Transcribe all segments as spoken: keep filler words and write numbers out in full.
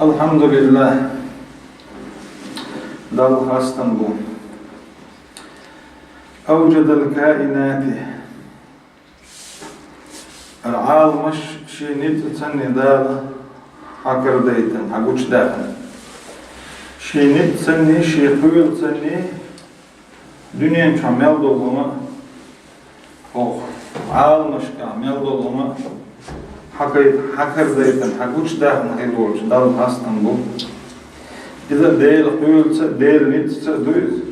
الحمد لله. Далла хастам бу. أوجد الكائنات. Ӏаламаш ший ницкъаца Дала хьакарадайтина, хьагучадаьккхина. Ший ницкъаца, ший кхолаца дуьнен чу мел долу хӀума, хӀокху Ӏаламашкахь мел долу хӀума хьакай-, хьакарадайтина, хьагучадаьккхина хилла волчу Далла хастам бу. Иза Делан кхолаца, Делан ницкъаца ду иза.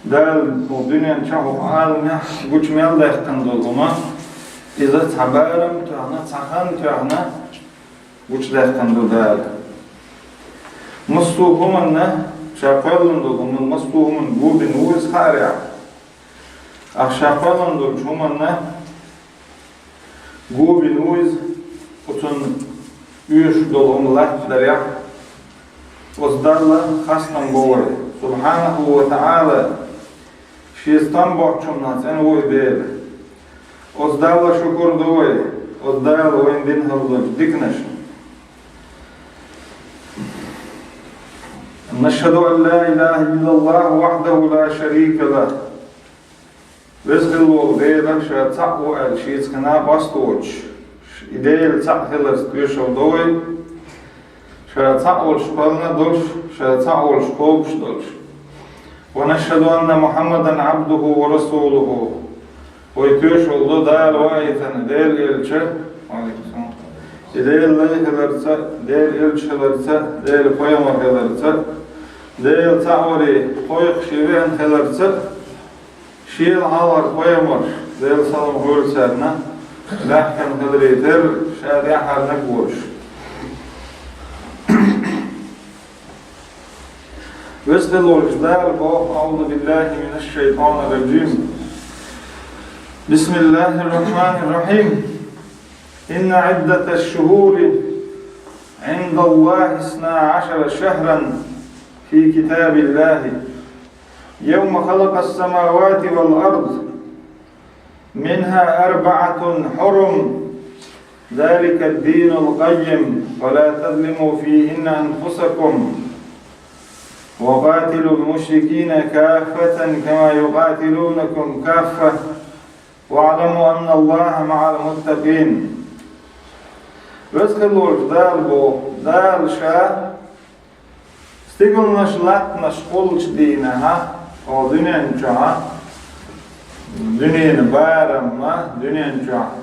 Дала хӀокху дуьнен чохь, хӀокху Ӏаламехь гуча мел даьккхина долу хӀума, иза цхьа барам тоьхна, цхьа хан тоьхна гучадаьккхина ду Дала. Массо а хӀуманна, ша кхоьллина долу хӀума, массо а хӀуманна го бина ву иза хаарехь. Ахьа ша кхоьллина долчу хӀуманна го бина ву иза, оцунна оьшуш долу хӀума латтадарехь, оцу Далла хастам бо вай, субхьанаху ва таӀала, шен стам боцчунна цӀена ву и Дела. Оцу Далла шукур ду вай, оцу Дала вайна дина хилла долчу диканашна. نشهد أن لا إله إلا الله وحده لا شريك له. Веза хилла волу Дела ша цхьаъ ву аьлла шеца хенахь къасталуш, и Дела цхьаъ хиларца тоьшалла до вай, ша цхьаъ волуш кхоьллина долуш, ша цхьаъ волуш кхобуш долуш. ونشهد أن محمدا عبده ورسوله. Вай тоьшалла до Дала ваийтина Делан элча, и Делан лай хиларца, Делан элча хиларца, Делан пайхамар хиларца, Дела цхьаъ варе кхойкхуш и веана хиларца, шел хьалхара пайхамарш, Делан салам хуьлда царна, баьхкина хиларе терра, ша тӀаьххьара наг волуш. Веза хилла волчу Дала боху: أعوذ بالله من الشيطان الرجيم. بسم الله الرحمن الرحيم. إن عدة الشهور عند الله اثنا عشر شهرا في كتاب الله يوم خلق السماوات والأرض منها أربعة حرم ذلك الدين القيم فلا تظلموا فيهن أنفسكم وقاتلوا المشركين كافة كما يقاتلونكم كافة واعلموا أن الله مع المتقين. Веза хилла волчу Дала боху, Дала ша стигалнаш, латтанаш кхуллучу дийнахь, оха дуьнен чохь, дуьненан барамма, дуьнен чохь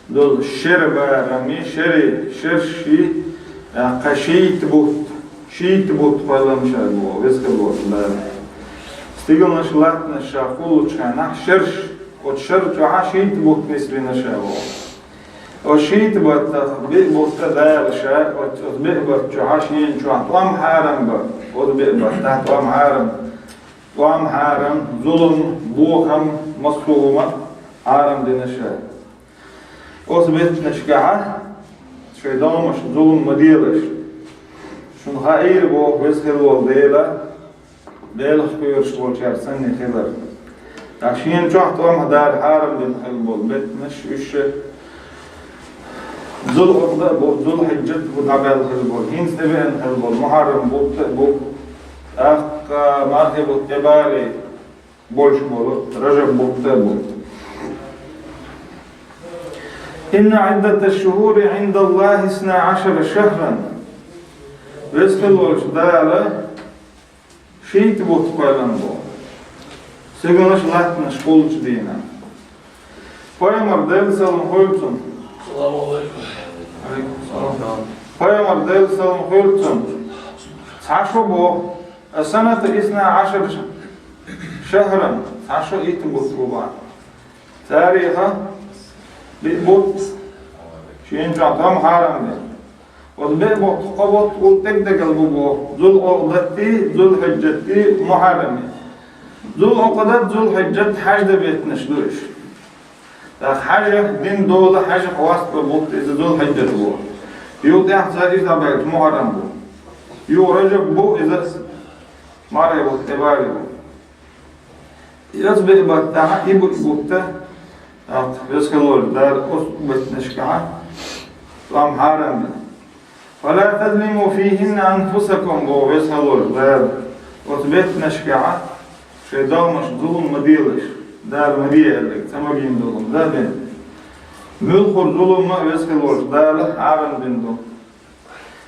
долу шеран барамми, шерий, шерший, кхин шийтта бутт, шийтта бутт кхоьллина ша боху, Веза хилла волчу Дала. Стигалнаш, латтанаш ша кхуллучу хенахь шерш, оцу шеран чохь шийтта бутт нисбина ша боху. Оцу шийтта баттах биъ бутт Дала ша, оцу, оцу биъ батта чохь шена чохь тӀом хьарам бан, оцу биъ баттахь тӀом хьарам, тӀом хьарам, зулам, бохам, массо а хӀума хьарам дина ша. Оцу беттанашкахь шайн догӀмашна зулам ма делаш. Шуна хаийра боху Веза хилла волу Дела, Делах кхоьруш болчаьрца санна хилар. Ткъа шена чохь тӀом хьадар хьарам дина хилла болу беттанаш уьш Зулкъаъда а бу, Зулхьиджат а бу дӀабаьлла хилла болу, хӀинца тӀебеана хилла болу Мухьаррам бутт а бу, тӀаккха мархи бутт тӀебале болуш болу Ражаб бутт а бу. إن عدة الشهور عند الله اثنا عشر شهرا. Веза хилла волчу Дала шийтта бутт кхоьллина боху. Стигалнаш, латтанаш кхуллучу дийнахь. Пайхамар, Делан салам хуьлда цунна. Салам алейкум. Алейкум салам. Пайхамар, Делан салам хуьлда цунна, цхьа шо боху: السنة اثنا عشر شهرا, цхьа шо итт бутт бу боху. Царех биъ бутт шена чохь тӀом хьарам бина. Оцу биъ бутт, кхо бутт ву дегдегал бу боху: Зулкъаъдатий, Зулхьиджатий, Мухьаррамий. Зулкъаъдат, Зулхьиджат хьаьжда беттанаш ду уьш. ТӀаккха хьаьжа дин дола, хьаьжах васт бан бутт иза Зулхьиджат бу. Юха тӀаьхьа цара иза дӀабаьлча Мухьаррам бу. Юха Ражаб бу, иза мархи бутт тӀебале бу. Оцу биъ баттахь и бу-, бутт, тӀаккха Веза хилла волчу Дала оцу беттанашкахь тӀом хьарам бина. فلا تظلموا فيهن أنفسكم, боху Веза-Воккхачу Дала. Оцу беттанашкахь шайн дегнашка зулам ма делаш, Дала ма де аьлларг, ца магийна зулам, да, бен. Муьлхха зулам а Веза-Воккхачу Дала хьарам дина ду.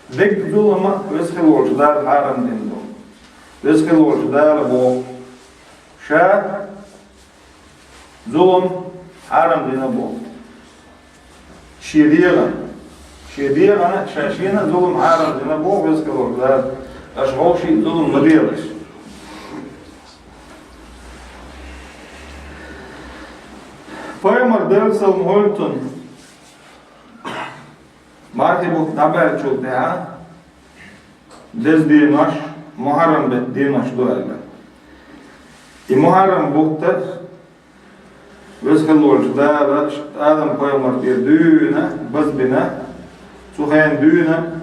Дегга зулам а Веза-Воккхачу Дала хьарам дина ду. Веза-Воккхачу Дала боху: Ша зулам хьарам дина боху. Шен дегӀана. Шен дегӀана, ша шена зулам хьарам дина боху Веза-Воккхачу Дала. Аша вовшийн зулам ма делаш. Пайхамар, Делан салам хуьлда цунна, мархи бутт дӀабаьллачул тӀаьхьа деза денош, Мухьаррам беттан денош ду аьлла. И Мухьаррам бутт Веза-Воккхачу Дала Адам-пайхамар тӀера дуьйна, базбина, цу хенахь дуьйна,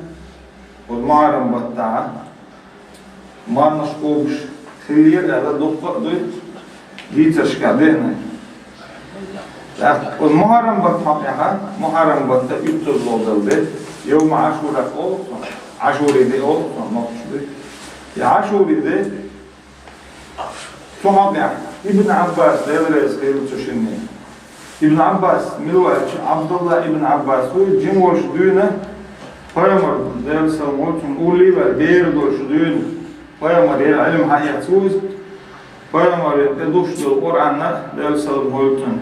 оцу Мухьаррам баттахь мархаш кхобуш хиллера аьлла, дуккха а дуй дийцаршкахь деана. ТӀаккха оцу Мухьаррам баттахь тӀехь, Мухьаррам баттан уьттазло долу де, йовма Ӏашура олу цунах, Ӏашури де олу цунах, нохчаша дуй. И Ӏашури де, цу хьокъехь Ибн Ӏаббас, Дела реза хуьлда цу шинна. Ибн Ӏаббас мила ву аьлча, Ӏабдулла ибн Ӏаббас ву, жима волуш дуьйна пайхамар, Делан салам хуьлда цунна, улле а ваьлла, бер долуш дуьйна пайхамаре Ӏилма хьаэцна ву иза. Пайхамаре тӀедуссуш долу Къуръан, Делан салам хуьлда цунна,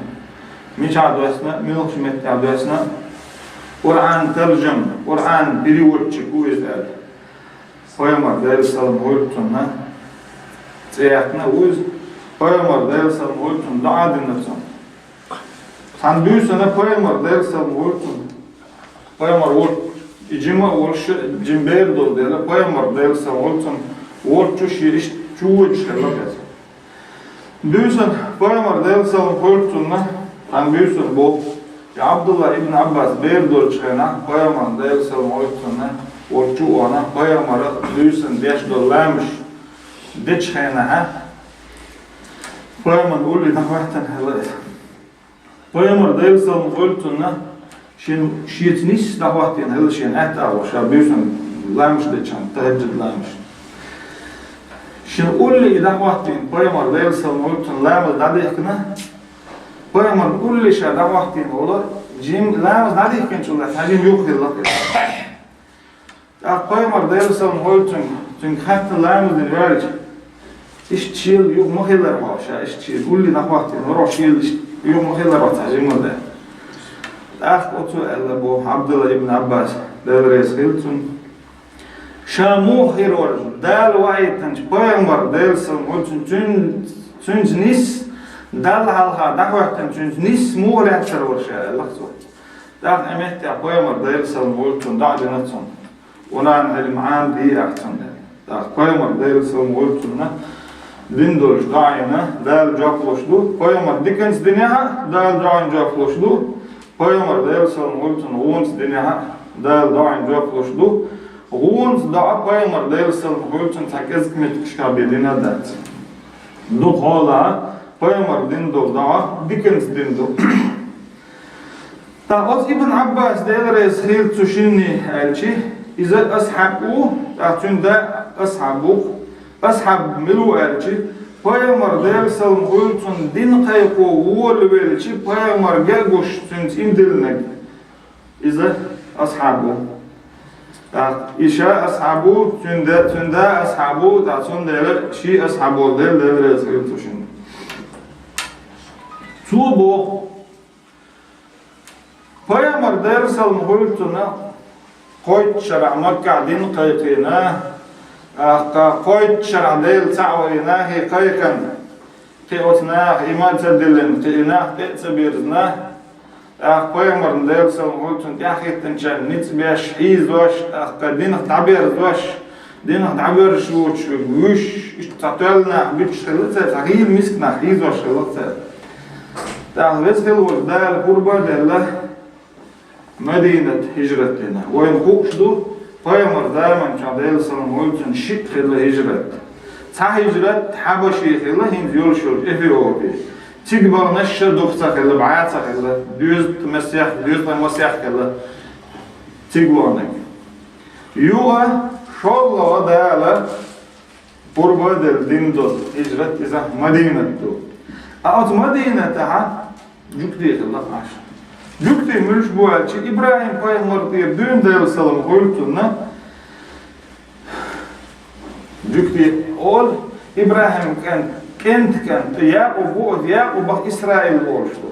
мичахь доьссина, муьлхачу меттехь доьссина, Къуръан таржам, Къуръан переводчик ву иза аьлла. Пайхамар, Делан салам хуьлда цунна, цӀе яьккхина ву иза. Пайхамар, Делан салам хуьлда цунна, доӀа дина цунна. Цхьана буьйсанна пайхамар, Делан салам хуьлда цунна, пайхамар волчу, и жима а волуш, жима бер долу дела, пайхамар, Делан салам хуьлда цунна, волчу шен иштта чу воьдуш хилла иза. Буьйсанна пайхамар, Делан салам хуьлда цунна, цхьана буьйсанна боху, и Ӏабдулла ибн Ӏаббас бер долчу хенахь, пайхамар, Делан салам хуьлда цунна, волчу а вахана, пайхамара буьйсанна деш долу ламазаш дечу хенахь, пайхамарна улле дӀахӀоьттина хилла иза. Пайхамар, Делан салам хуьлда цунна, шен, шеца нисса дӀахӀоттийна хилла шена аьтту агӀор, ша буьйсанна ламазаш дечу хенахь, тахӀажжуд ламазаш. Шена улле и дӀахӀоттийна, пайхамар, Делан салам хуьлда цунна, ламаз дӀадихкина, пайхамарна улле ша дӀахӀоттийна волу, жима ламаз дӀадихкинчул тӀаьхьа цхьа жима юха хилла. ТӀаккха пайхамар, Делан салам хуьлда цунна, цуьнга хаьттина ламаз дина ваьлча, иштта шена юха ма хилара хьо, ша иштта шена улле дӀахӀоттийна вара хьо, шена иштта юха ма хилара хьо цхьа жима дан. ТӀаккха оцо аьлла боху Ӏабдулла ибн Ӏаббас, Дела реза хуьлда цунна, ша муха хир вара, Дала вахьийтинчу пайхамар, Делан салам хуьлда цунна, цуьн-, цуьнца нисса, Далла хьалха дӀахӀоьттина цуьнца нисса муха лаьттара вара ша, аьлла цо. ТӀаккха и меттехь пайхамар, Делан салам хуьлда цунна, доӀа дина цунна. Ва нахьну Ӏалал Ӏамди ахьа цунна. ТӀаккха пайхамар, Делан салам хуьлда цунна, дина долуш доӀа дина, Дала жоп луш ду. Пайхамар диканца динехь а, Дала доӀина жоп луш ду. Пайхамар, Делан салам хуьлда цунна, гӀонца динехь а, Дала доӀина жоп луш ду. ГӀонца доӀа пайхамар, Делан салам хуьлда цунна, цхьа кӀезиг меттигашкахь бен дина дац. Дукха хьолахь, пайхамар дина долу доӀа диканца дина ду. ТӀаккха оцу Ибн Ӏаббас, Дела реза хуьлда цу шинна, аьлча, иза асхьаб ву, тӀаккха цуьнан да асхьаб ву. Асхьаб мила ву аьлча, пайхамар, Делан салам хуьлда цунна, дин кхайкхо волавелча, пайхамарга а гуш, цуьнца иман диллинарг, иза асхьаб ву. ТӀаккха и ша асхьаб ву, цуьнан да, цуьнан да асхьаб ву, тӀаккха цундела шен асхьаб волу Дела, Дела реза хуьлда цу шинна. Цо боху, пайхамар, Делан салам хуьлда цунна, кхойтта шарахь Маккахь дин кхайкхийна, тӀаккха кхойтта шарахь Дела цхьаъ вайна, хӀе кхайкхина, кхин оцу наха иман ца диллина, кхин и нах тӀе а ца бирзина, тӀаккха пайхамарна, Делан салам хуьлда цунна, тӀаьхьахӀиттинчарна ницкъ беш, хьийзош, тӀаккха динах дӀаберзош, динах дӀаберзаш воцуш вуьш, иштта цхьа тоьлла нах буьтуш хилла цара, цхьа хийла миска нах хьийзош хилла цара. ТӀаккха Веза хила волчу Дала пурба а делла, Мадинат хӀижрат дина. Вайна хууш ду, пайхамар заманчохь, Делан салам хуьлда цунна, шиъ хилла хӀижрат. Цхьа хӀижрат Хьабаши хилла, хӀинца йолуш йолчу Эфиопи. Цига баханарш ша дукха ца хилла, бӀе ца хилла, доьзал масех, доьзал масех хилла цига баханарш. Юха шоллагӀа Дала къурба делла дин ду, хӀижрат иза Мадинат ду. А оцу Мадинатахьа жуьгти хилла Ӏаш. Жуьгти муьлш бу аьлча, ИбрахӀим пайхамар тӀера дуьйна, Делан салам хуьлу цунна, жуьгти олу, ИбрахӀим кӀант, кӀентан кӀант Якъуб ву, оцу Якъубах Исраил олуш ду.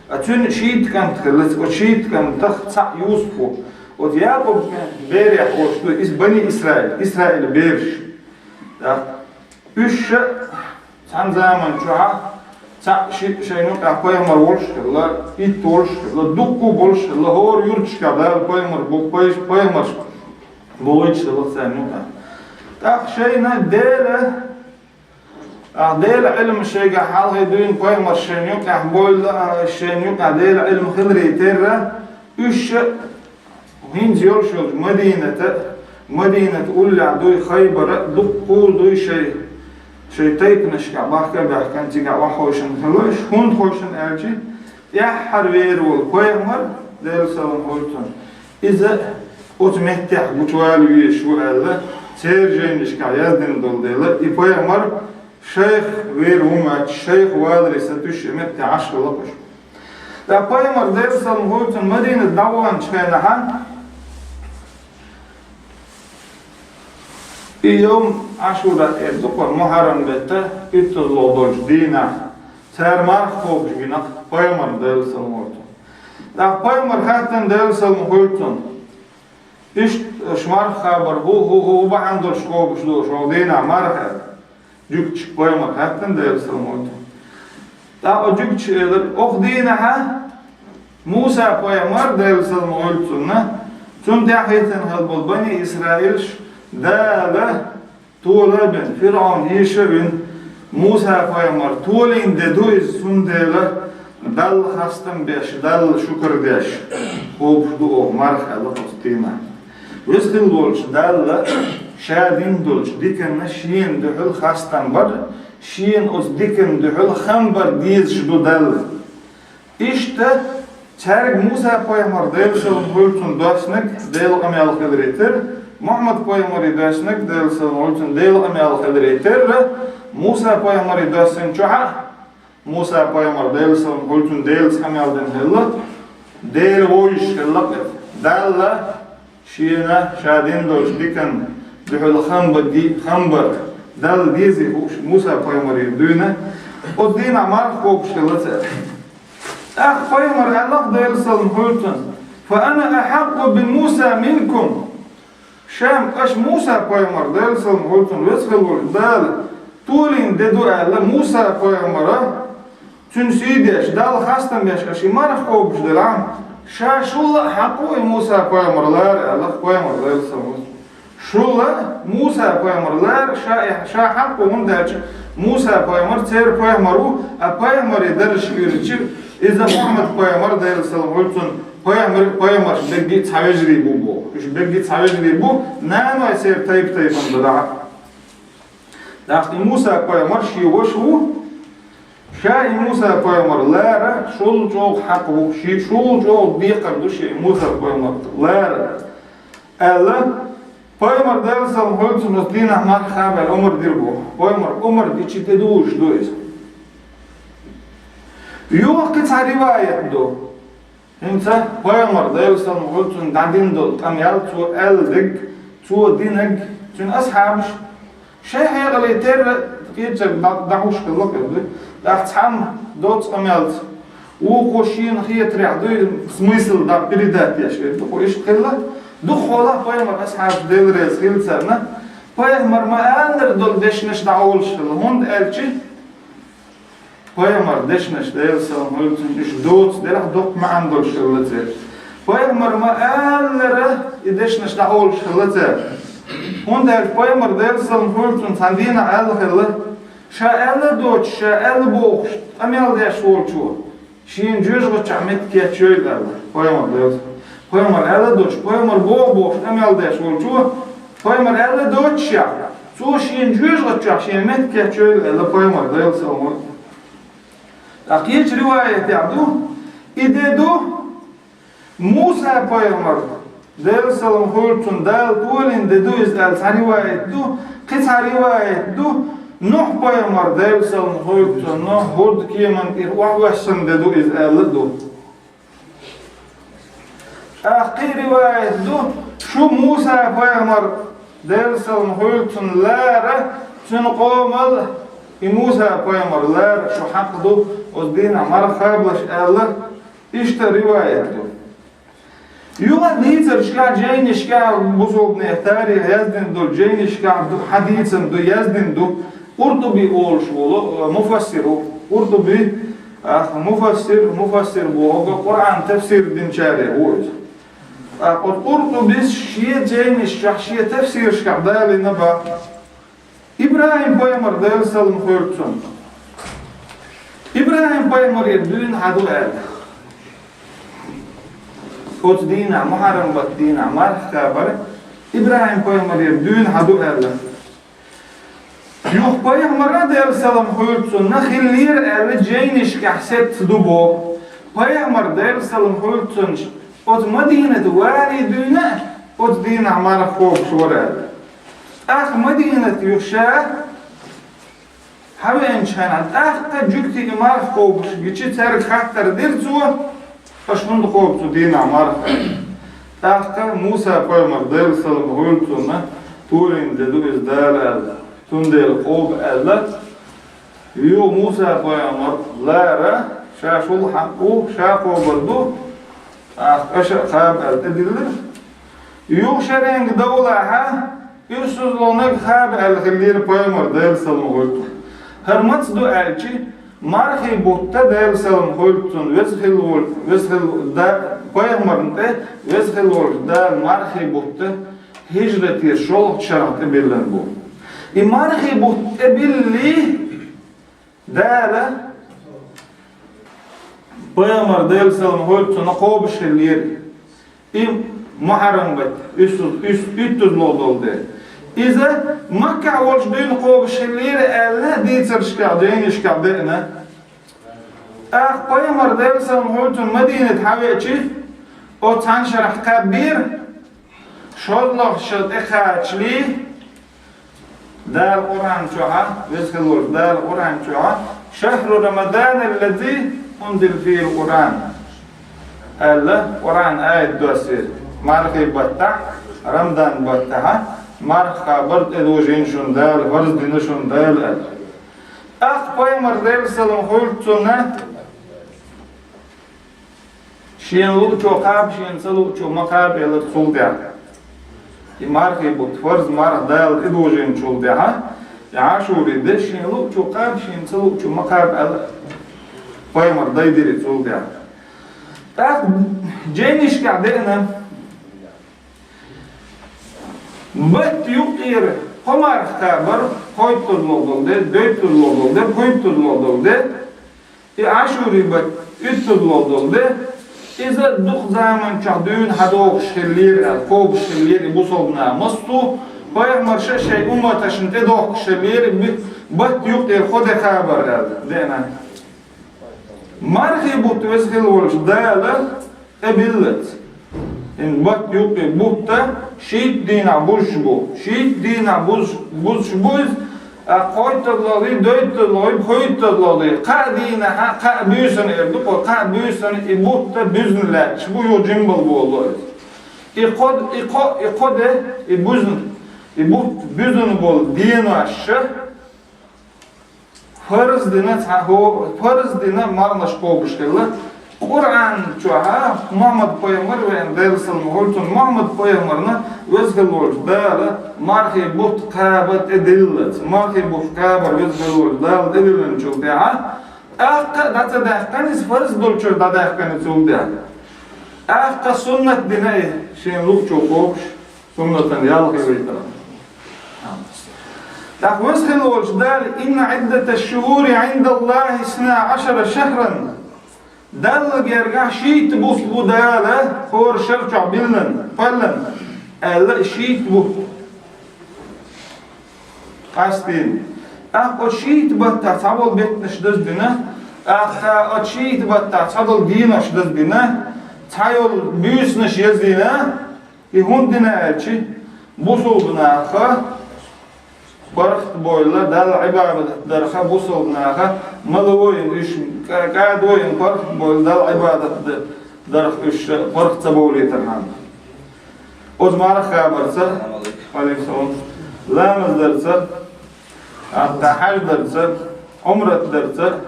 А цуьнан шийтта кӀант хилла, оцу шийтта кӀантах цхьаъ Юсуп ву. Оцу Якъуб кӀант берех олуш ду, иза Бани Исраил, Исраил бераш. ТӀаккха уьш ша цхьана заман чохьа цхьаъ шиъ шайна юкъахь пайхамар волуш а хилла, итт волуш а хилла, дуккха а болуш а хилла, хӀора юьрташкахь Дала пайхамар бу, пайш-, пайхамарш бохуьйтуш хилла царна юкъахь. ТӀаккха шайна Дела, а, Делан Ӏилма шайгахь хьалхе дуьйна пайхамарш шайна юкъахь бойла, а, шайна юкъахь Делан Ӏилма хиларе терра, уьш ша ХӀинца йолуш йолчу Мадината, Мадината уллехь дуй, Хайбара дуккха а дуй шайн, шайн тайпанашкахь бахка а баьхкина, цигахь охьахевшина хилла, хӀунда хевшина аьлча, тӀаьххьара вер волу пайхамар, Делан салам хуьлу цунна, иза оцу меттехь гучувала везаш ву аьлла, церан жайнашкахь яздина долу дела, и пайхамар шайх вер ву моьттуш, шайх валаре сатуьйсуш и меттехь Ӏаш хилла уьш. Ткъа пайхамар, Делан салам хуьлу цунна, Мадинат дӀаваханчу хенахьа, и йовм Ӏашура эр ду-кх, Мухьаррам беттан уьттазло долчу дийнахь, цара марха кхобуш гина-кх пайхамарна, Делан салам хуьлу цунна. ТӀаккха пайхамар хаьттина, Делан салам хуьлу цунна: «Иштта аш марха кхабар хӀу, хӀу, хӀу бахьана долуш кхобуш ду аш хӀокху дийнахь марха?» — аьлла. Жуьгташка пайхамар хаьттина, Делан салам хуьлу цунна. ТӀаккха жуьгташа элира: «Окху дийнахьа Муса пайхамар, Делан салам хуьлу цунна, цунна тӀаьхьа хӀиттина хилла болу бани Исраилаш Дала тола а бина, ФирӀаун йиша а вина, Муса пайхамар толийна де ду иза, цундела Далла хастам беш, Далла шукар деш, кхобуш ду оха марха», — аьлла оцу дийнахь. Веза хилла волчу Далла Ша дина долчу диканна Шена дуьхьал хастам бар, Шена оцу диканна дуьхьал хам бар дезаш ду Далла. Иштта цаьрга Муса пайхамар, Делан салам хуьлу цунна, доьссинарг Делан къамел хиларе терра, Мухьаммад пайхамаре доьссинарг, Делан салам хуьлу цунна, Делан къамел хиларе терра, Муса пайхамаре доьссинчохь а, Муса пайхамар, Делан салам хуьлу цунна, Делаца къамел дина хилла, Дела вовзуш хилла-кх иза. Далла Шена Ша дина долчу диканна дуьхьал хам ба-, ди-, хам бар Далла дезий хууш Муса пайхамаре дуьйна, оцу дийнахь марха кхобуш хилла цара. ТӀаккха пайхамар аьлла-кх, Делан салам хуьлу цунна: «Фа ана ахьакъу би Муса минкум». Ша, аша Муса пайхамар, Делан салам хуьлу цунна, веза хилла волчу Дала толийна де ду аьлла, Муса пайхамара, цуьнан сий деш, Далла хастам беш, аша и марха кхобуш делахь, ша шул а хьакъ ву и Муса пайхамар лара аьлла-кх пайхамар, Делан салам хуьлу цунна. Шул а Муса пайхамар лара ша, ша хьакъ ву, хӀунда аьлча Муса пайхамар церан пайхамар ву, а пайхамаре даржаш хилча, иза Мухьаммад пайхамар, Делан салам хуьлу цунна, пайхамар, пайхамарш берриге а цхьа вежарий бу боху. Уьш берриге а цхьа вежарий бу, нанойн церан тайп-тайпана ду дӀа. ТӀаккха и Муса пайхамар шен ваша ву, ша и Муса пайхамар лара шул чӀогӀа хьакъ ву, шен шул чӀогӀа декхар ду шен и Муса пайхамар лара аьлла, пайхамар, Делан салам хуьлу цунна, оцу дийнахь марха кхаба аьлла омра дира боху. Пайхамар омра дича тӀедужуш ду иза. Юха кхин цхьа риваят ду. ХӀинца пайхамар, Делан салам хуьлу цунна, дӀадина долу къамел, цо аьлла дерг, цо динарг, цуьнан асхьабаш шайн хьекъале терра кхечарг дӀа-, дӀахьуш хилла-кх иза. ТӀаккха цхьамма доцца къамелца, вукхо шена хетарехь дуй смысл дӀа передать деш верг ду-кх, иштта хилла. Дукхахьолахь пайхамар асхьабаш, Дела реза хила царна, пайхамар ма-аллара долу дешнаш дӀаолуш хилла, хӀунда аьлча пайхамар дешнаш, Делан салам хуьлу цунна, уьш доцу делахь доккха маьӀна долуш хилла церан. Пайхамар ма-аллара и дешнаш дӀаолуш хилла церан. ХӀунда аьлча пайхамар, Делан салам хуьлу цунна, цхьана дийнахь аьлла хилла: «Ша аьлла а доцуш, ша аьлла бохуш къамел деш волчо шена жоьжахатичохь меттиг кечйойла», — аьлла пайхамар, Делан салам. Пайхамар аьлла а доцуш, пайхамар боху бохуш къамел деш волчо, пайхамар аьлла а доцушехь, цо шена жоьжахатичохь шена меттиг кечйойла аьлла пайхамар, Делан салам хуьлу цунна. Ткъа кхечу риваятехь ду, и де ду Муса пайхамар Делан салам хуьлда цунна, Дала толийна де ду иза аьлла цхьа риваят ду, кхин цхьа риваят ду, Нухь пайхамар, Делан салам хуьлда цунна, Нухь хӀорда кеман тӀера охьавоссийна де ду иза аьлла а ду. ТӀаккха кхин риваят ду, шу Муса пайхамар, Делан салам хуьлда цунна, лара, цуьнан къомал, и Муса пайхамар лара шу хьакъ ду, оцу дийнахь марха кхабалаш аьлла, иштта риваят ду. Юха дийцаршкахь, жайнашкахь, бусалбанех тарих яздина долу жайнашкахь ду, хьадийцина ду, яздина ду. Къуртуби олуш волу, э, муфассир ву. Къуртуби, а, муфассир, муфассир бохург Къуръан тафсир динчарех ву иза. ТӀаккха оцу Къуртубис шен жайнашкахь, шен тафсирашкахь далийна боху. ИбрахӀим пайхамар, Делан салам хуьлда цунна. ИбрахӀим пайхамарера дуьйна хьан ду аьлла. Оцу дийнахь, Мухьаррам баттан дийнахь, марха кхабар ИбрахӀим пайхамарера дуьйна хьан ду аьлла. Юха пайхамар а, Делан салам хуьлда цунна, хиллера аьлла, жайнашкахь сецца ду боху. Пайхамар, Делан салам хуьлда цунна, оцу Мадинат валий дуьйна а, оцу дийнахь марха кхобуш вара аьлла. ТӀаккха Мадинат юха ша хьавеанчу хенахь, тӀаккха жуьгтий и марха кхобуш гича, цаьрга хаттар дира цо: «Аша хӀунда кхобу цу дийнахь марха?» ТӀаккха Муса пайхамар, Делан салам хуьлда цунна, толийна де ду иза Дала аьлла, цундела кхоба аьлла. Юха Муса пайхамар лара, ша шул хьакъ ву, ша кхобур ду, тӀаккха аша а кхаба аьлла тӀедиллира. Юха шеренга довлахь, уьссалгӀаниг кхаба аьлла хиллера пайхамар, Делан салам хуьлда цунна. ХӀара маца ду аьлча, мархий бутт, Делан салам хуьлда цунна, веза хилла волу, веза хилла да-, пайхамарна тӀе веза хилла волчу Дала мархий бутт хӀижратера шолгӀачу шарахь тӀебиллина бу. И мархий бутт тӀебиллий, Дала пайхамар, Делан салам хуьлда цунна, кхобуш хиллера. И Мухьаррам баттан уьссуз-, уьс-, уьттазло долу де. Иза Маккахь волчу дуьйна кхобуш хиллера аьлла, дийцаршкахь, жайнашкахь деана. ТӀаккха пайхамар, Делан салам хуьлда цунна, Мадинат хьавеача, оцу цхьана шарахь кхаьббира, шолгӀа шо тӀекхачале, Дала Къуръан чохь, веза хилла волчу Дала Къуръан чохь: «Шахру Рамадан аллази унзила фихил Къуръан», аьлла, Къуръан аят доссийра. Мархий баттахь, Рамадан баттахь марха кхабар тӀедожийна шуна Дала, фарз дина шуна Дала аьлла. ТӀаккха пайхамар, Делан салам хуьлда цунна, шена луъучо кхаба, шена ца луъучо ма кхаба элира цул тӀаьхьа. И мархий бутт, фарз марха Дала тӀедожийначул тӀаьхьа, и Ӏашури де шена луъучо кхаба, шена ца луъучо ма кхаба аьлла, пайхамар дайдира цул тӀаьхьа. ТӀаккха жайнашкахь деана, Батта юккъера кхо марха кхабар, кхойттазло долу де, дейттазло долу де, пхуьйттазло долу де, и Ӏашури баттан уьттазло долу де, иза дукха заман чохь дуьйна хьадохуш хиллера аьлла, кхобуш хиллера и бусалба нах массо а, пайхамарша а шайн умматашна тӀедохкуш хиллера, би-, батта юккъера кхо де кхабар аьлла, деана. Мархий бутт веза хилла волчу Дала тӀебиллалц. Хин батта юккъе бутт шийтта дийнахь бузуш бу. Шийтта дийнахь бузуш, бузуш бу иза, а кхойттазло ди, дейттазло ди, пхуьйттазло ди, кхаа дийнахь, кхаа буьйсанна эр ду, кхо, кхаа буьйсанна и бутт буьзна лаьтташ бу, юха жимма болу иза. И кхо, и кхо, и кхо де, и буьзна, и бутт буьзна болу денош ша, Фарз дина цхьа хӀо-, фарз дина марханаш кхобуш хилла. Къуръан чохь Мухьаммад пайхамар веана, Делан салам хуьлда цунна, Мухьаммад пайхамарна веза хилла волчу Дала мархий бутт кхаба тӀедиллалц. Мархий бутт кхабар веза хилла волчу Дала тӀедиллинчул тӀаьхьа, тӀаккха а дӀа ца даьккхина иза, фарз долчуьра дӀадаьккхина цул тӀаьхьа. ТӀаккха суннат дина и шен луъучо кхобуш. Суннатан ял хилийтаран. ТӀаккха веза хилла волчу Дала: «Инна Ӏиддата шшухури Ӏиндаллахи исна Ӏашара шахран». Далла гергахь шийтта бутт бу Дала хӀора шар чохь биллина, паллина, аьлла, шийтта бутт. Къастийна. ТӀаккха оцу шийтта баттахь цхьадолу беттанаш даздина, тӀаккха оцу шийтта баттахь цхьадолу денош даздина, цхьайолу буьйсанаш яздина, И хӀунда дина аьлча, бусалба наха паргӀат бовла Далла Ӏибадат дарха, бусалба наха мала вайна уьш, кӀа-, кӀада вайна паргӀат бовла Далла Ӏибадат д-, дарх уьш паргӀат ца бовлийтархьама. Оцу марха хабарца, валейкум салам, ламаз дарца, а, тӀаккха хьаж дарца, Ӏумрат дарца,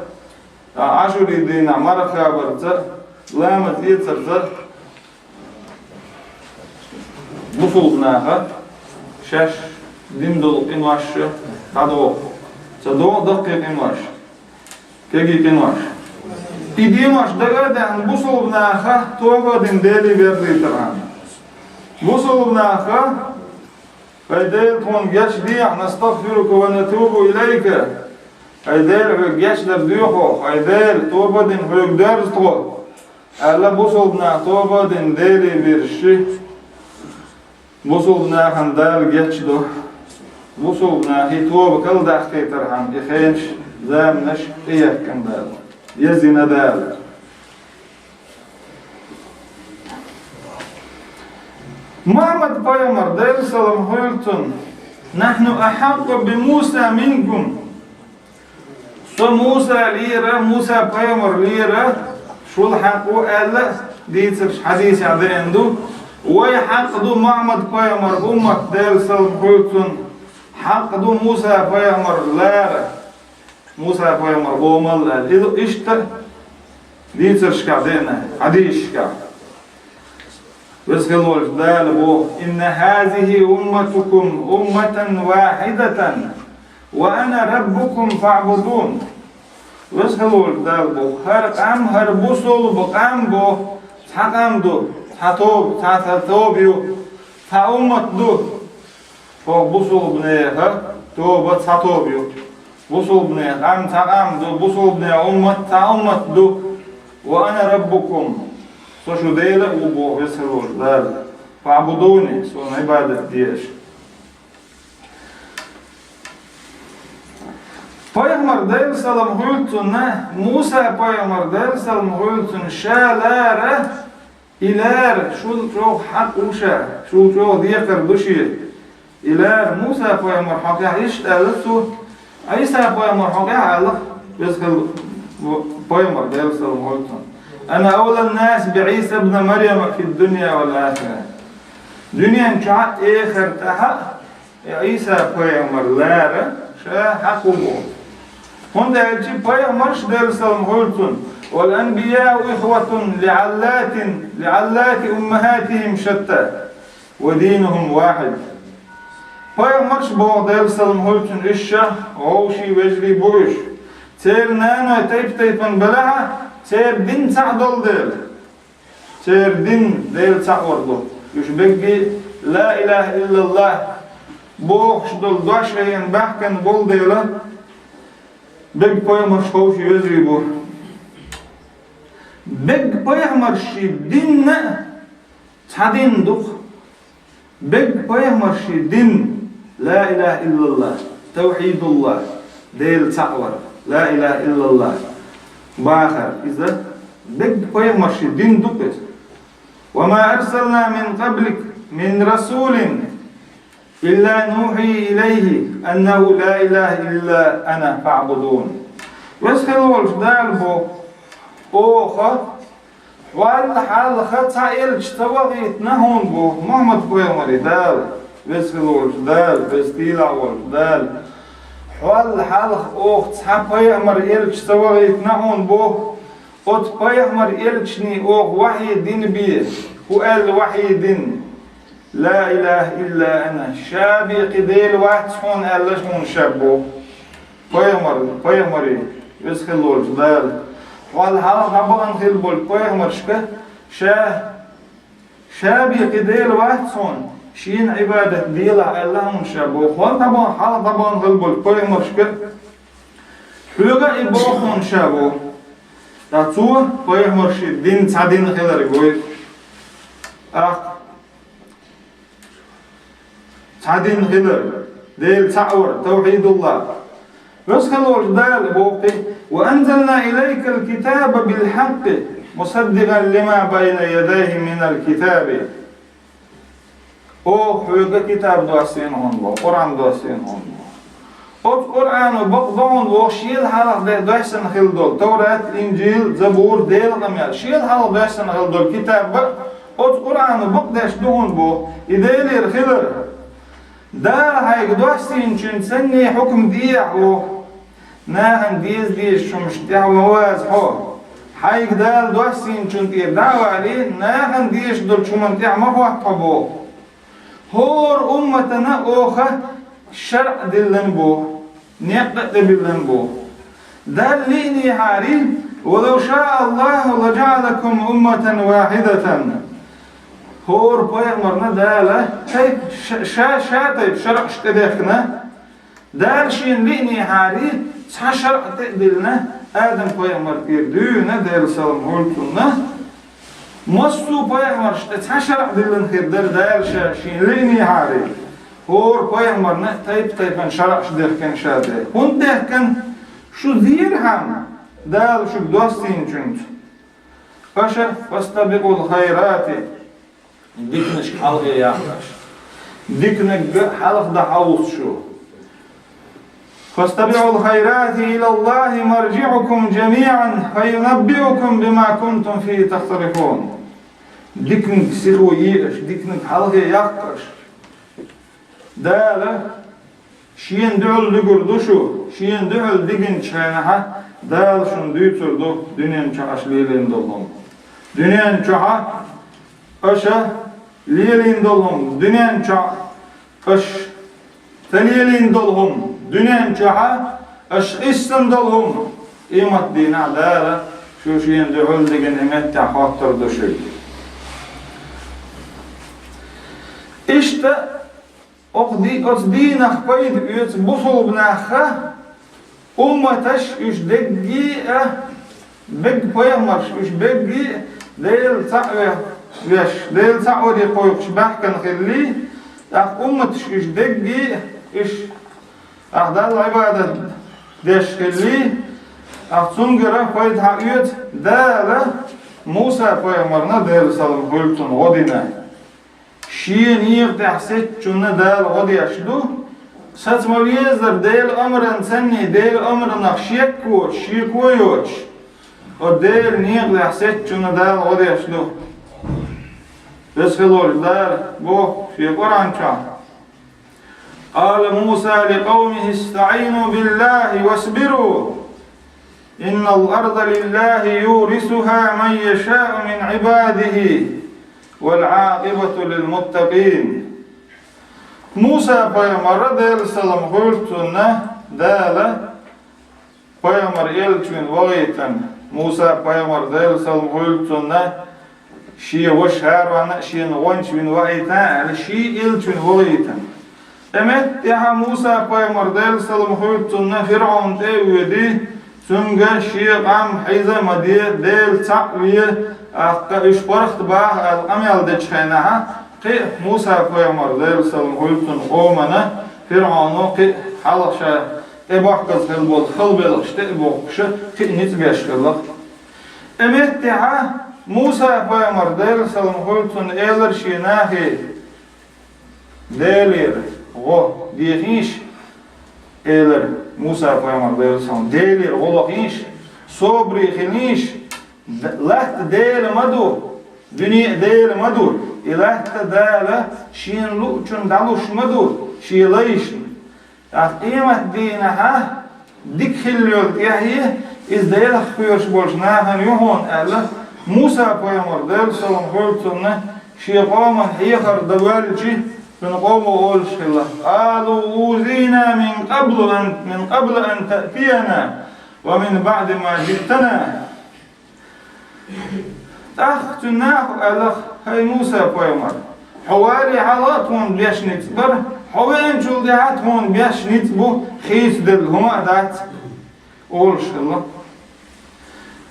а, Ӏашурий дийнахь марха хабарца, ламаз эцарца, бусалба наха шаьш дина долу къинош дӀадоху. Ца доху даккхий къинош, кегий къинош. И денош дага а даьхна, бусалба наха тоба дина Деле верлийтархьама. Бусалба наха: «Хьай Дела, тхуна гечдехьа, настагфирука ва натубу илайка». Хьай Дела, хьоьга гечдар доьху, хьай Дела, тоба дина хьоьга доьрзу тхо. Аьлла, бусалба нах тоба дина Деле вирши, бусалба нахана Дала гечдо. Бусалба нахе тоба кхалдаккхийтархьама и хенаш, заманаш тӀеяьккхина Дала, езйина Дала. Мухьаммад пайхамар, Делан салам хуьлда цунна: «Нахьну ахьакъу би Муса минкум». Со Муса лера, Муса пайхамар лера шул хьакъ ву аьлла, дийцарш хьадисехь деана ду. Вай хьакъ ду Мухьаммад пайхамар уммат, Делан салам хуьлда цунна, хьакъ ду Муса пайхамар лара, Муса пайхамар къомал аьлла. Иза иштта дийцаршкахь деана, хьадисашкахь. Веза хила волчу Дала боху: «Инна хазихи умматукум умматан вахидатан, ва ана раббукум фаъбудун». Веза хила волчу Дала боху: «ХӀара къам, хӀара бусалба къам боху, цхьа къам ду, цхьа тоба, цхьа, цхьа тоба ю, цхьа уммат ду». Хьо бусалба нехан тоба цхьа тоба ю. Бусалба нехан къам цхьа къам ду, бусалба нехан уммат цхьа уммат ду. «Ва ана раббукум». Со шу Дела а ву боху Веза хила волчу Дала. «Фаъбудуни», Суна Ӏибадат де аша. Пайхамар, Делан салам хуьлда цунна, Муса пайхамар, Делан салам хуьлда цунна, ша лара, и лара шул чӀогӀа хьакъ ву ша, шул чӀогӀа декхар ду шен. И лара Муса пайхамар хьокъехь иштта аьлла цо, Ӏийса пайхамар хьокъехь аьлла, Веза хила волчу пайхамар, Делан салам хуьлда цунна: «Ана авлан нас би Ӏийса бна Марьяма фид дунья вал ахира». Дуьнен чохь а, эхар тӀехь а Ӏийса пайхамар лара ша хьакъ ву боху. ХӀунда аьлча пайхамарш, Делан салам хуьлда цунна: «Вал анбияу ихватун лиъаллатин, лиъаллати уммахатихим шатта, ва динухум вахид». Пайхамарш боху, Делан салам хуьлда цунна, уьш ша вовший вежарий бу уьш. Церан наной тайп-тайпана белахь а, церан дин цхьаъ долу дела. Церан дин Дела цхьаъ вар ду. Уьш бегги «Ла илаха иллаллах» бохуш долу дош айина баьхкина болу дела, бегги пайхамарш вовший вежарий бу. Бегги пайхамарший динна а цхьа дин ду-кх. Бегги пайхамарший дин, ла илаха иллаллах, тавхьидуллах, Дела цхьаъ вар, ла илаха иллаллах бахар, иза бегги пайхамарший дин ду-кх иза. «Ва ма арсална мин къаблик мин расулин илла нухьи илайхи аннаху ла илаха илла ана фаъбудун». Веза хила волчу Дала боху: «Оха хьол хьалха цхьа элча ца вахийтина хьуна», — боху Мухьаммад пайхамаре Дала, Веза хила волчу Дала, Веза тилахь волчу Дала. «Хьол хьалха оха цхьа пайхамар, элча ца вахийтина хьуна», — боху, «оцу пайхамар, элчане оха вахьий дина бен, хӀун аьлла вахьий дина? Ла илаха илла ана, ша бен кхин Дела вац хьуна аьлла хьуна ша», — боху. Пайхамар, пайхамаре, Веза хила волчу Дала, хьол хьалха дӀабахана хила болчу пайхамаршка ша, ша бен кхин Дела вац хьуна, шена Ӏибадат делахь аьлла хьуна ша боху. Хьол дӀабахана, хьалха дӀабахана хила болчу пайхамаршка хьоьга а и боху хьуна ша боху. Ткъа цо пайхамарший дин цхьа дин хилар гой. ТӀаккха цхьа дин хилар, Дела цхьаъ вар, тавхьидуллах. Веза хила волчу Дала боху: «Ва анзална илайкал китаба бил хьаккъи, мусаддикъан лима байна ядайхи минал китаби». Оха хьоьга китаб доссийна хьуна боху, Къуръан доссийна хьуна боху. Оцу Къуръано бакъ до хьуна боху шел хьалха де доссийна хилла долу Таврат, Инжил, Забур, Делан къамел. Шел хьалха доссийна хилла долу китаб а оцу Къуръано бакъ деш ду хьуна боху, и Делера хилар. Дала хьайга доссийначун санна хьукам дехьа боху. Нахана деза дезачу хӀуманаш тӀехь ма ваза хьо. Хьайга Дала доссийначун тӀера дӀа а валий, нахана дезаш долчу хӀуманна тӀехь ма хӀотта хьо боху. ХӀора умматана оха шаръ диллина боху, некъ а тӀебиллина боху. Далла лиънехьарий, ولو شاء الله لجعلكم أمة واحدة. ХӀора пайхамарна Дала тайп-, ша, ша, ша тайпа шаръаш тӀедехкина, Дала шена лиънехьарий, цхьа шаръ тӀе а диллина, Адам-пайхамар тӀера дуьйна, Делан салам хуьлда цунна. Массо а пайхамаршна тӀе цхьа шаръ диллина хир дара Дала ша шена лиънехьарий. ХӀора пайхамарна тайп-тайпана шаръаш дехкина ша Дала. ХӀунда дехкина? Шу зерхьама Дала шуьга доссийначуьнца. Аша فاستبقوا الخيرات, диканашка хьалхе яккха аша. Диканиг хьалха дан хьовса шу. فاستبقوا الخيرات إلى الله مرجعكم جميعا فينبئكم بما كنتم فيه تختلفون. Диканиг сихо е аша, диканиг хьалхе яккха аша. Дала Шена дуьхьал дигур ду шу, Шена дуьхьал дигинчу хенахь Дала шуна дуьйцур ду дуьнен чохь аша лелийна долу хӀума. Дуьнен чохь аша лелийна долу хӀума, дуьнен чохь аша ца лелийна долу хӀума, дуьнен чохь аша къийсина долу хӀума. Къематдийнахь Дала шу Шена дуьхьал дигина и меттехь хоттур ду шуьга. Иштта Оцу ди-, оцу дийнах пайда оьцу бусулба нахах умматаш уьш дегги а, бегга пайхамарш уьш бегги а Дела цхьаъ ве-, веш, Дела цхьаъ варе кхойкхуш баьхкина хиллий, тӀаккха умматаш уьш дегги а, уьш, тӀаккха Далла Ӏибадат деш хиллий, тӀаккха цуьнгара пайда хьаоьцу Дала Муса-пайхамарна, Делан салам хуьлда цунна, гӀо дина. Шен некъа тӀехь сецначунна Дала гӀо деш ду. Саца ма везара Делан амран санний, Делан амранах шек воцуш, шеко йоцуш, оцу Делан некъа тӀехь сецначунна Дала гӀо деш ду. Веза хилла волчу Дала боху Шен Къуръан чохь: قال موسى لقومه استعينوا بالله واصبروا إن الأرض لله يورثها من يشاء من عباده والعاقبة للمتقين. Муса-пайхамар, Делан салам хуьлда цунна, Дала пайхамар элча вина вахийтина. Муса-пайхамар, Делан салам хуьлда цунна, шен ваша ХӀарона а шена гӀоьнча вина вахийтина аьлла, шен элча вина вахийтина. И меттехь Муса-пайхамар, Делан салам хуьлда цунна, ФирӀаун тӀе а воьдий, цуьнга шен къам хьийза а ма де, Дела цхьаъ ве, тӀаккха уьш паргӀат баха аьлла къамел дечу хенахь, кхин а Муса-пайхамар, Делан салам хуьлда цунна, къомана ФирӀауно кхин а хьалха ша тӀебахказа хилла болу хала белхаш тӀе а бохкуш, кхин а ницкъ беш хилла. И меттехь Муса-пайхамар, Делан салам хуьлда цунна, элира шен нахе: «Делера гӀо дехийша», — элира Муса-пайхамар, Делан салам, — «Делера гӀо лохийша, собаре хилийша, д-, латта Дела ма ду, дуьне а Дела ма ду, и латта Дала Шена луучунна дӀалуш ма ду, Шен лайшна. ТӀаккха къематдийнахьа дика хилла йолу тӀаьхье иза Делах кхоьруш болчу нахана ю хьуна», — аьлла, Муса-пайхамар, Делан салам хуьлда цунна, шен къоман хьехар дан воьлча, цуьнан къомо олуш хилла: «قالوا أوذينا من قبل أن، من قبل أن تأتينا ومن بعد ما جئتنا». ТӀаккха цуьнан нахо аьлла: «ХӀай Муса-пайхамар, хьо вале хьалха а тхуна беш ницкъ бара, хьо веанчул тӀаьхьа а тхуна беш ницкъ бу, хийцаделла хӀума а дац», — олуш хилла.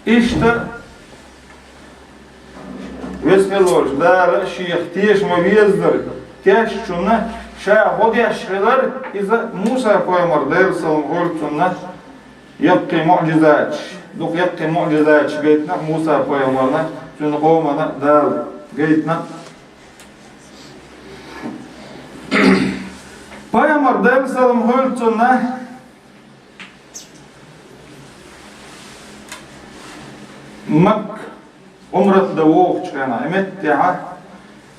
Иштта, веза хилла волчу Дала Шех теша ма веззара тешначунна Ша гӀо деш хилар, иза Муса-пайхамар, Делан салам хуьлда цунна, яккхий муӀжизаташ, дукха яккхий муӀжизаташ гайтина Муса-пайхамарна, цуьнан къомана Дала гайтина. Пайхамар, Делан салам хуьлда цунна, Макка Ӏумрат дан вогӀучу хенахь, и меттехьа,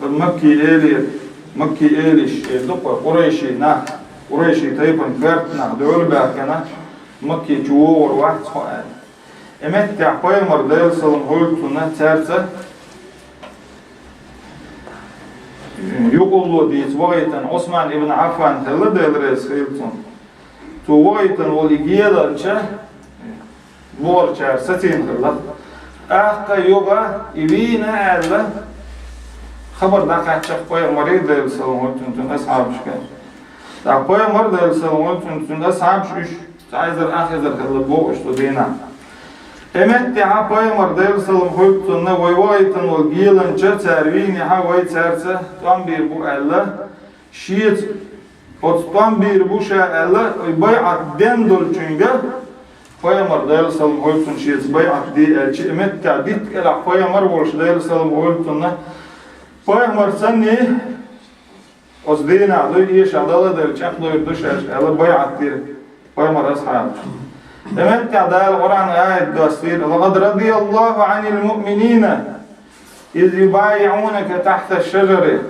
Макки элера, Макки элиш эр ду-кх вай, къурайши нах, къурайши тайпан коьрта нах дуьхьал баьхкина, Макки чу вогӀур вац хьо аьлла. И меттехь пайхамар, Делан салам хуьлда цунна, цаьрца юкъалла дийца вахийтина Ӏусман ибн Ӏаффан хилла, Дела реза хуьлда цунна. Цо вахийтина волу и геланча, бохурчара сацийна хилла. ТӀаккха юха и вийна аьлла, хабар дӀакхаьчча пайхамаре, Делан салам хуьлда цунна, цуьнан асхьабашка. ТӀаккха пайхамар, Делан салам хуьлда цунна, цуьнан асхьабаш уьш цхьа эзар ах эзар хилла боху уьш цу дийнахь. И меттехьа пайхамар, Делан салам хуьлда цунна, вай вахийтина волу геланча цара вийнехьа, вай цаьрца тӀом бийр бу аьлла, шеца оцу тӀом бийр бу ша аьлла, и байӀат дина долчуьнга, пайхамар, Делан салам хуьлда цунна, шеца байӀат де аьлча, и меттехь дитта кӀелахь пайхамар волуш, Делан салам хуьлда цунна, пайхамар санний, оцу дийнахь дуй, эшахь дала а делла, чекхдойр ду шаьш аьлла, байӀат дира пайхамар асхьабаш. И меттехь Дала Къуръан аят доссийра: «لقد رضي الله عن المؤمنين إذ يبايعونك تحت الشجرة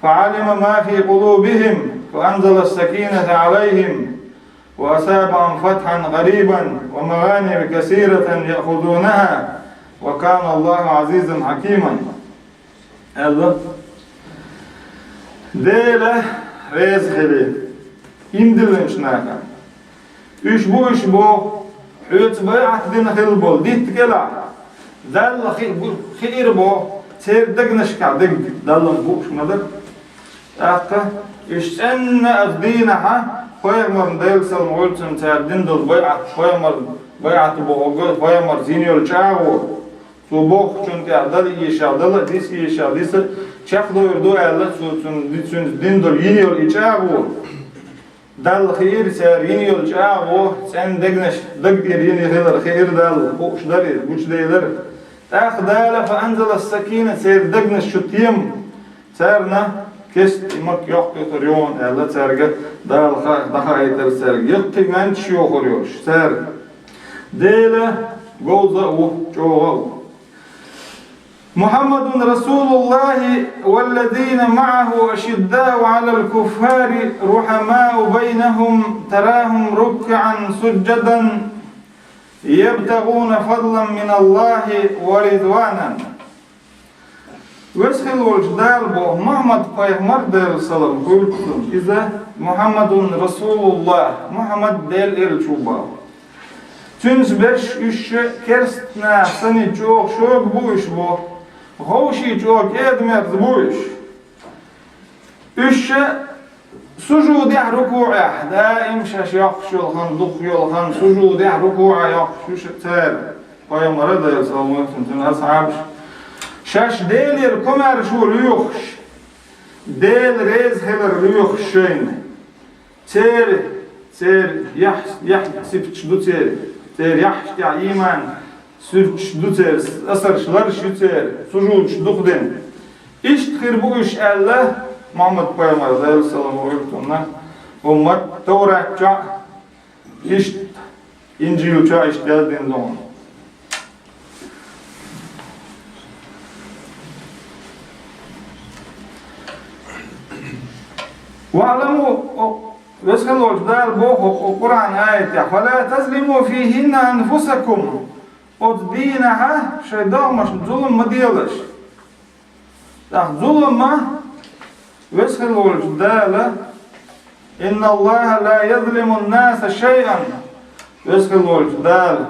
فعلم ما في قلوبهم فأنزل السكينة عليهم وأثابهم فتحا قريبا ومغانم كثيرة يأخذونها وكان الله عزيزا حكيما». Аьлла, Дела реза хили, иман диллинчу нахана. Уьш бу, уьш бу, хьоьца байӀат дина хилла болу, дитта кӀелахь, Далла хи-, хиира боху, церан дегнашкахь дерг Далла бууш ма дара. ТӀаккха уьш цӀенна оцу дийнахьа пайхамарна, Делан салам хуьлда цунна, цара дина долу байӀат, пайхамар, байӀат бохург, пайхамарца йина йолу чӀагӀо, цо бохучунна тӀехь дала эшахь дала, диса эшахь диса, чекхдойр ду аьлла, цо цунна, цуьнца дина долу, йина йолу и чӀагӀо. Далла хиира цара йина йолу чӀагӀо, цӀенна дегнаш даг тӀера йина хилар хиира Далла, хууш дара иза, гучуделира. ТӀаккха Дала, фа анзала сакина, церан дегнаш чу тема, царна кеста и Макка йоккхуьйтур ю хьуна аьлла, цаьрга Дала ха-, дӀахаийтира цаьрга. Яккхий ваьнташ йохур йолуш цара. Дела говза а ву, чӀогӀа а ву. محمد رسول الله والذين معه أشداء على الكفار رحماء بينهم تراهم ركعا سجدا يبتغون فضلا من الله ورضوانا. Веза хилла волчу Дала боху Мухьаммад-пайхамар, Делан салам хуьлда цунна, иза Мухьаммадун Расулуллах, Мухьаммад Делан элча ву боху. Цуьнца берш уьш керста нах санна чӀогӀа шога бу уьш боху, ховший чӀогӀа кӀеда-мерза бу уьш. Уьш сужудехь, рукуӀехь, даим шаьш йоккхуш йолу хан, дукха йолу хан, сужудехь, рукуӀехь йоккхуш ю ш-, цара, пайхамара, Делан салам хуьлда цунна, цуьнан асхьабаш. Шаьш Делера комаьршо лоьхуш, Дела реза хилар лоьхуш шайна. Церан, церан яхь, яхь сипаташ ду церан, церан яхьаш тӀехь ийман суьрташ ду церан, асарш ларш ю церан, сужудаш дукха дина. Иштта хир бу уьш аьлла, Мухьаммад-пайхамар, Делан салам хуьлда цунна, уммат Таврат чохь, иштта Инжил чохь иштта яздина ду хьуна. واعلموا, о, Веза хилла волчу Дала боху о Къуръан аятехь: «فلا تظلموا فيهن أنفسكم». Оцу дийнахьа шайн догӀмашна зулам ма делаш. ТӀаккха зулам ма, Веза хилла волчу Дала: «إن الله لا يظلم الناس شيئا». Веза хилла волчу Дала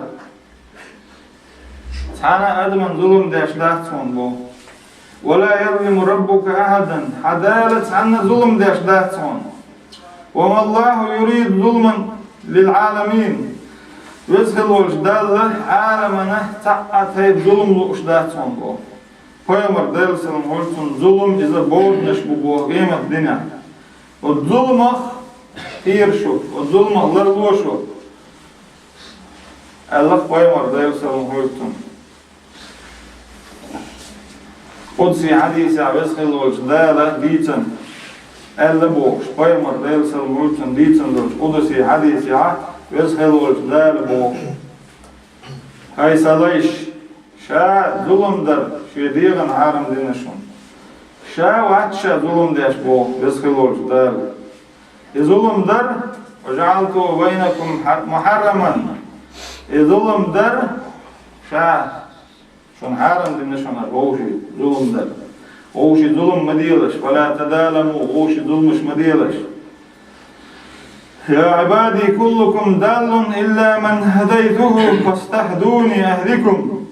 цхьана а адаман зулам деш дац хьуна боху. «ولا يظلم ربك أحدا». Хьан Дала цхьанна а зулам деш дац хьуна. «وما الله يريد ظلما للعالمين». Веза хилла волчу Далла Ӏаламана цхьа а тайпа зулам лууш дац хьуна боху. Пайхамар, Делан салам хуьлда цунна, зулам иза боданаш бу боху къемат динехь. Оцу зуламах кхера шу, оцу зуламах ларло шу, аьлла пайхамар, Делан салам хуьлда цунна. Къудси хьадисехь Веза хилла волчу Дала дийцина: Аьлла бохуш, пайхамар, Делан салам хуьлда цунна, дийцина долчу къудси хьадисехь Веза хила волчу Дала боху: «ХӀай сан лайш, ша зулам дар шен дегӀана хьарам дина шуна. Ша вац ша зулам деш», боху Веза хила волчу Дала. И зулам дар, «ва жаӀалту байнакум хьар-, мухьарраман». И зулам дар, ша шуна хьарам дина шуна вовшийн зулам дар. Вовшийн зулам ма делаш, «ва ла тадаляму», вовшийн зуламаш ма делаш. «Я Ӏибади, куллукум даллун илла ман хӀадайтуху, фастахьдуни ахьдикум».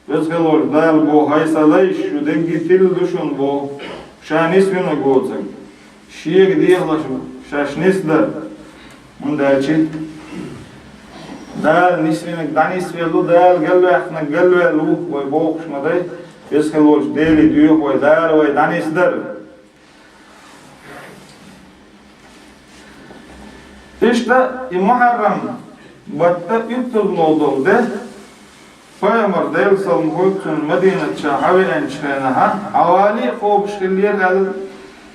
Веза хила волчу Дала боху: «ХӀай сан лайш, шу дерриге тилла ду шуна боху, ша нисвинарг воцург. Шега дехалаш шаьш нисдар». ХӀунда аьлча Дала нисвинарг дӀанисвелла ву, Дала галваьккхинарг галваьлла ву, вай бохуш ма дай, Веза хила волчу Деле доьху вай, Дала вай дӀанисдар. Иштта и мухьаррам баттан уьттазло долу де, пайхамар, Делан салам хуьлда цунна, Мадинат чу хьавеанчу хенахь, хьавале а кхобуш хиллера аьлла,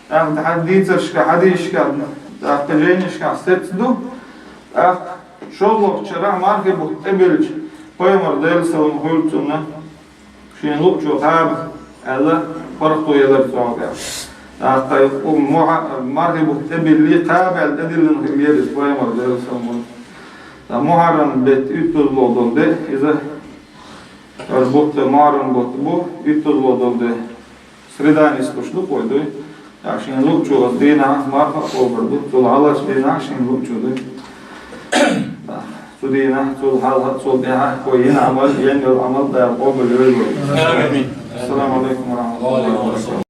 тӀаккха хьан дийцаршка, хьадисашка, тӀаккха жайнашка сецна ду, тӀаккха шолгӀачу шарахь мархи бутт тӀебиллича, пайхамар, Делан салам хуьлда цунна, шен луъучо кхаба аьлла, паргӀато елира цунна тӀехь. ТӀаккха и мухьа-, мархи бутт тӀебиллий, кхаба аьлла тӀедиллина хиллера иза пайхамар, Делан салам хуьлда цунна. Ткъа мухьаррам беттан уьттазло долу де, иза, хӀара бутт мухьаррам бутт бу, уьттазло долу де. Среда нислуш ду кхой дуй. ТӀаккха шен луъучо оцу дийнахь марха а кхобур ду, цул хьалхарчу дийнахь шен луъучо дуй. Цу дийнахь, цул хьалха, цул тӀаьхьа кхой йина Ӏамал, йина йолу Ӏамал Дала къобал йойла вай. Амин. Ассаламу алейкум ва рахматуллахи ва баракатух.